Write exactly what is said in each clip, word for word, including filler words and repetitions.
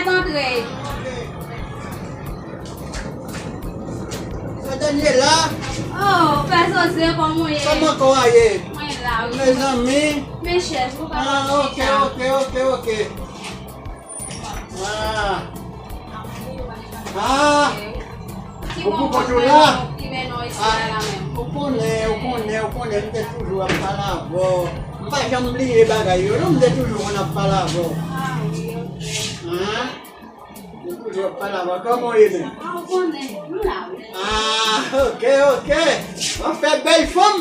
Antre. Sa Daniela? Oh, Pè Jose, kòman w ye? Kòman kò a ye? Mwen la, wi. Mezanmi. Men chèz, ou pa... Ah, ok, ok, ok, ok. Ah. Ah. Ou pou kont ou la? Ah, ou konnen, ou konnen, ou konnen, m te toujou ap pale avè w. M pa janm bliye bagay yo, non, m te toujou konn ap pale avè w. Ah, wi, ok. Hein? M te toujou ap pale avè w. Kòman w ye menm? Ah, ou konnen, m la, wi. Ah, ok, ok. W ap fè bèl fanm.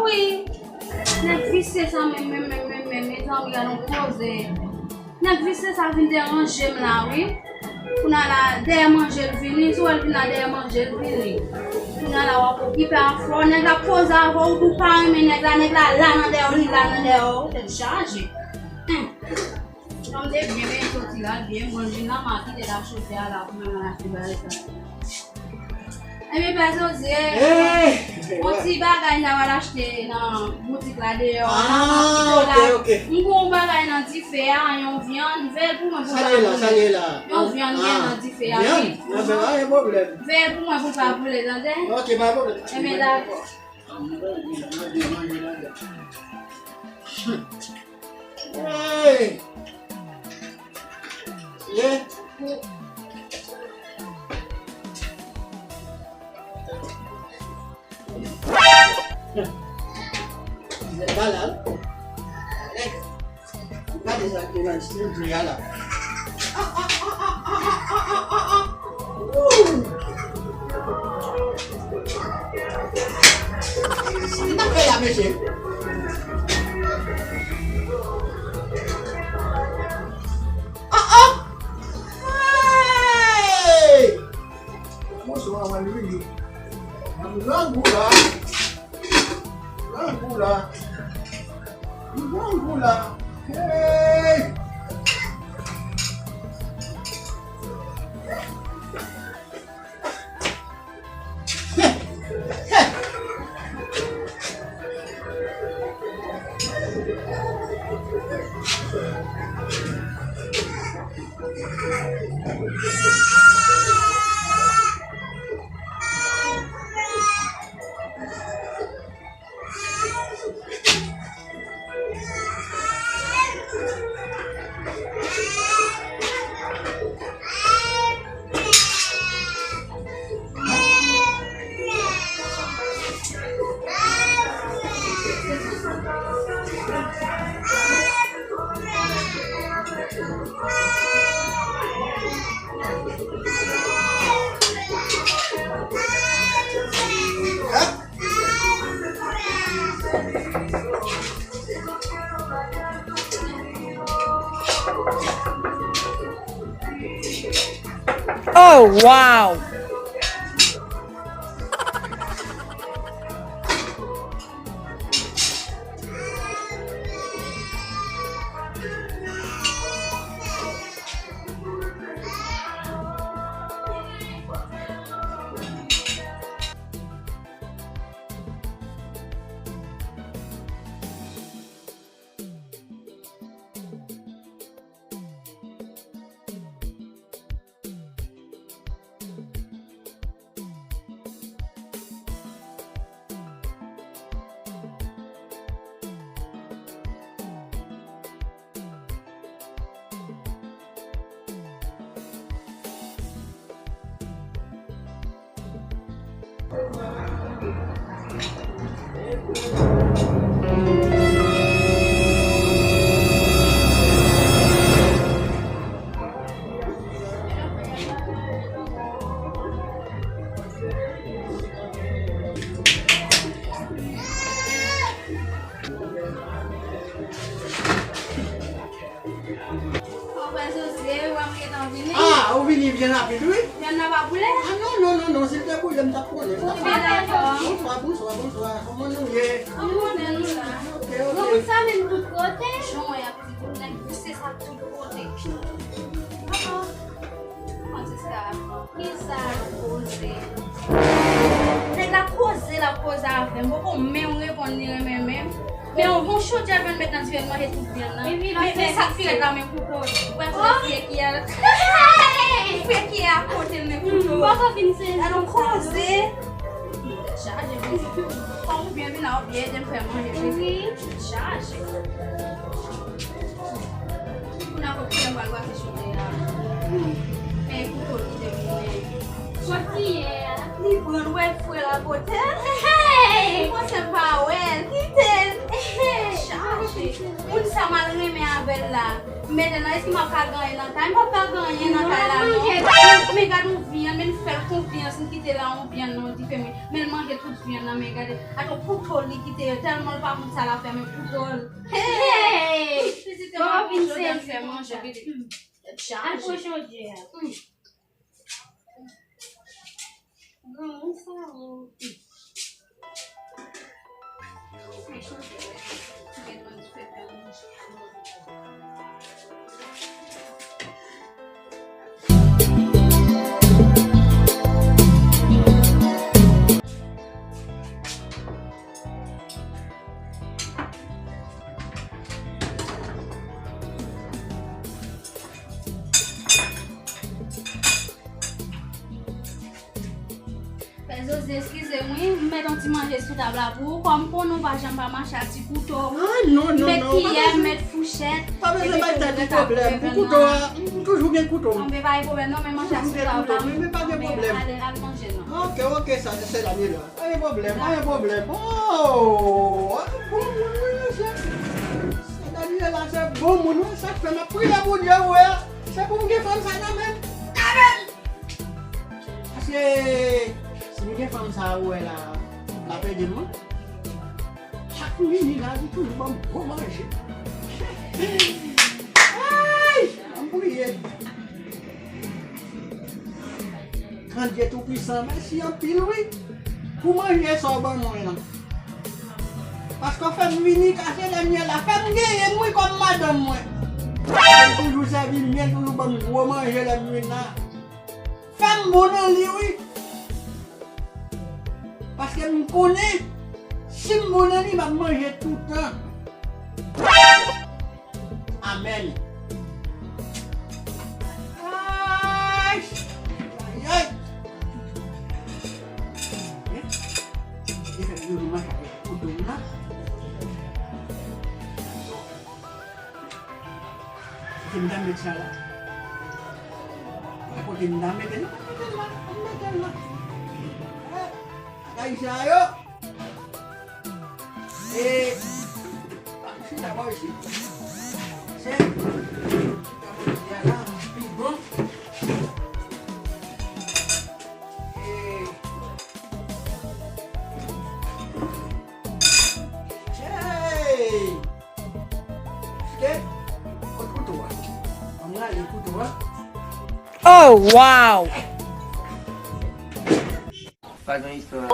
Wi. Nèg visye sa menm, menm, menm, menm, menm, mezanmi, gade yon koze. Nèg visye sa vin deranje m la, wi. Kounye a la, dèyè manje l vini, si w wè l vin la, dèyè manje l vini. Kounye a la, w ap okipe afè w, nèg la ap koze avè w, ou di w pa renmen nèg la, nèg la la nan dèyè w, li la nan dèyè w, tèt chaje. Hen. Fanm de byen, men soti la, byen, bon, vin nan makèt, tèt ap chofe a la, pou mwen al achte bagay sa. Ebyen, Pè Jose, yon ti bagay n ta pral achte nan boutik la deyò a. Ah, ok, ok. M gon bagay nan dife a, yon vyann, veye l pou mwen pou l pa boule. Yon vyann gen nan dife a, wi. Anben, pa gen pwoblèm. Veye l pou mwen pou l pa boule, tande? Ok, pa gen pwoblèm. Ebyen, dakò. Hey! Yeah. Balal. Gade sa ki nan estidyo a la. Sa n ap fè la, mesye? Ah, ah! Hey! Mwen sou anvan li, wi. Nan grangou la. Grangou la. Grangou la. Hey! Oh, wow! Frè Jozye, wè m gentan vini. Ah, ou vini byen rapid, wi. Vyann nan pa boule? Ah, non, non, non, non, si l te boule, m t ap konnen, m t ap konnen. Bonswa, bonswa, bonswa. Kòman nou ye? Ann konnen nou la. Ok, ok. Bon, moun sa menm tout kote. Jan w wè y ap di, nèg visye sa tout kote. Oh, oh. Kisa l koze? Nèg la koze, l ap koze avè m. Poko menm reponn li renmen menm. Men yon bon chodyè vin met nan dife, manje tout vyann nan. Men, men sa k pi rèd la, men kouto. Ou wè, fouye kiyè a. Fouye kiyè a kote l, men kouto. Ou pa ka fin sezi. Gade yon koze. Tèt chaje, Jezi. Kòm ou byen vin la, ou byen ede m fè manje, Jezi. Tèt chaje. Pou n a kote m pral brase chodyè a. Men kouto kite m, men. Kot kiyè a? Li pran l, wè l fre la kote l. Hey! Li panse m pa wè l. Kite l. Chaje. Moun sa m al renmen avè l la. Mentnan, èske m ap ka gen anyen nan kay? M p ap ka gen anyen nan kay la, non. Men gad yon vyann, men n fè l konfyans, n kite l la yon vyann nan yon dife, men, men l manje tout vyann nan, men gade, atò kouto li kite, tèlman l pa konn sa l ap fè, men kouto l. Hey! Pitit yo pa konn jan l fè manje, gade. Tèt chaje. Al pran chodyè a. Granmoun sa o. Pè Zozi, eskize m wi, m met yon ti manje sou tab la pou ou. Kòm m konnen ou pa janm pa mache ak ti kouto. Ah, non, non, non, pa bezwen. M met kiyè, m met fouchèt. Pa bezwen bay tèt ou pwoblèm. Pou kouto a, m toujou gen kouto m. Anben, pa gen pwoblèm non, men manje a sou tab la. Toujou gen kouto m, men pa gen pwoblèm. Ale, al manje non. Ok, ok, sa, se Daniela. Pa gen pwoblèm, pa gen pwoblèm. Oh, bon moun wi, mesye. Sa Daniela, se bon moun wi, sa k fè m ap priye pou Dye, ou wè. Se pou m gen fanm sa nan men m. Nan men m! Paske si m gen fanm sa a ou wè la, l ap ede m wi. Chak m vini la, li toujou ban m gwo manje. Ay! An m priye. Granndye Toupisan, mèsi anpil wi, pou manje sa w ban mwen an. Paske w fè m vini kase dènye la, fè m genyen m wi kòm madanm mwen. L toujou sèvi m byen, l toujou ban m gwo manje lè m vin la. Fè m bon nan li wi. Paske m konnen, si m bon nan li, m ap manje toutan. Amèn. Ay! Ay, ay! Kote m ta met sa la? Kote m ta mete l? M mete l la, m mete l la. Bagay sa yo. E, chita bò isit. Se, chita bò isit la, pi bon. E, hey! Kote kouto a? Ann rale kouto a. Oh, wow! Pa gen istwa.